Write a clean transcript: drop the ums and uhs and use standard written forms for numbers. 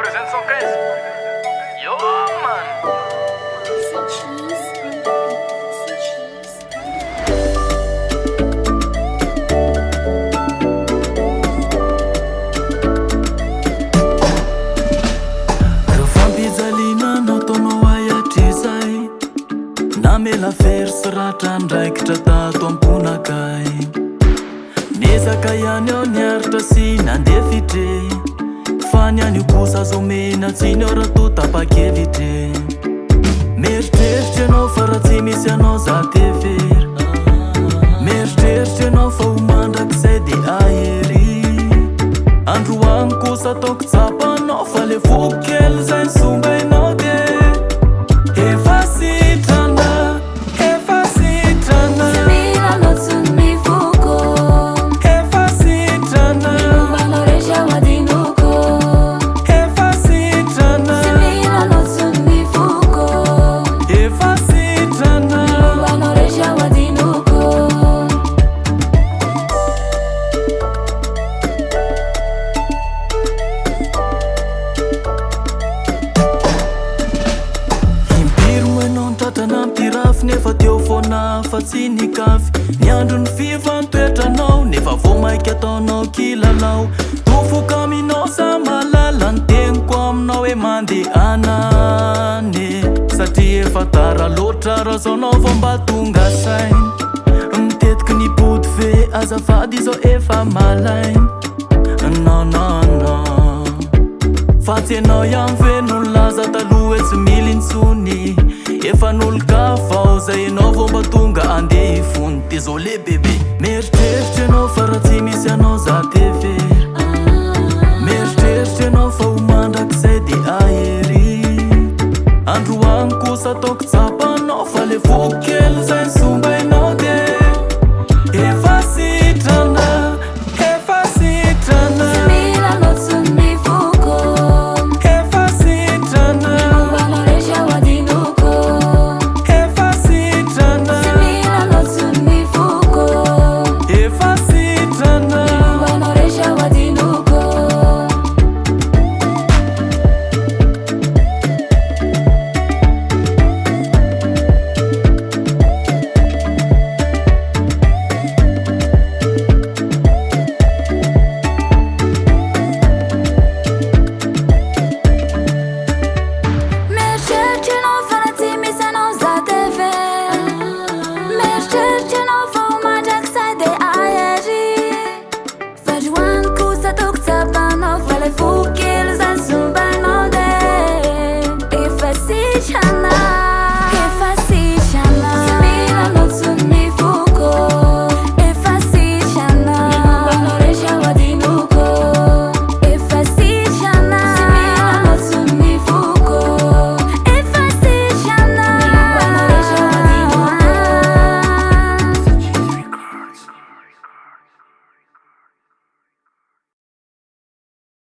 Représente 115. Yo man. Say cheese on the beat. Say cheese on the beat. Reo fampijaliana nataonao ahy hatrizay, namela fery sy ratra ndraikitra tato am-ponakay. Niezaka ihany aho niaritra sy nandefitre, fa ny anio kosa azo omena tsiny aho raha toa tapa-kevitre. Mieritreritra ianao fa raha tsy misy anao za te very. Mieritreritra ianao fa ho mandrakizay de ahery. Androany kosa ataoko tsapanao fa le foko kely zay nisombainao de efa sitrana, efa sitrana. Tsy mila anao tsony ny foko. Efa sitrana. Ny mombanao rehetra ho adinoko. Efa sitrana. Tsy mila anao tsony ny foko. Efa sitrana. Ny mombanao rehetra ho adinoko. Impiry moa ianao nitratra nampirafy, nefa teo foana fa tsy nikafy. Ny andro ny fivantoetranao, nefa vao maika ataonao kilalao. Tofoka aminao za malala, ny teniko aminao hoe mandehanany, satria efa tara loatra raha zao nao vao mba tonga saina. Mitetiky ny pody ve azafady, izao efa malaina. Non, non, non, fa tsy ianao ihany ve no nilaza taloha hoe tsy mila intsony? Efa n'olo-kafa ao zay ianao vao mba tonga andeha ifony. Désolé bébé. Mieritreritra ianao fa raha tsy misy anao za te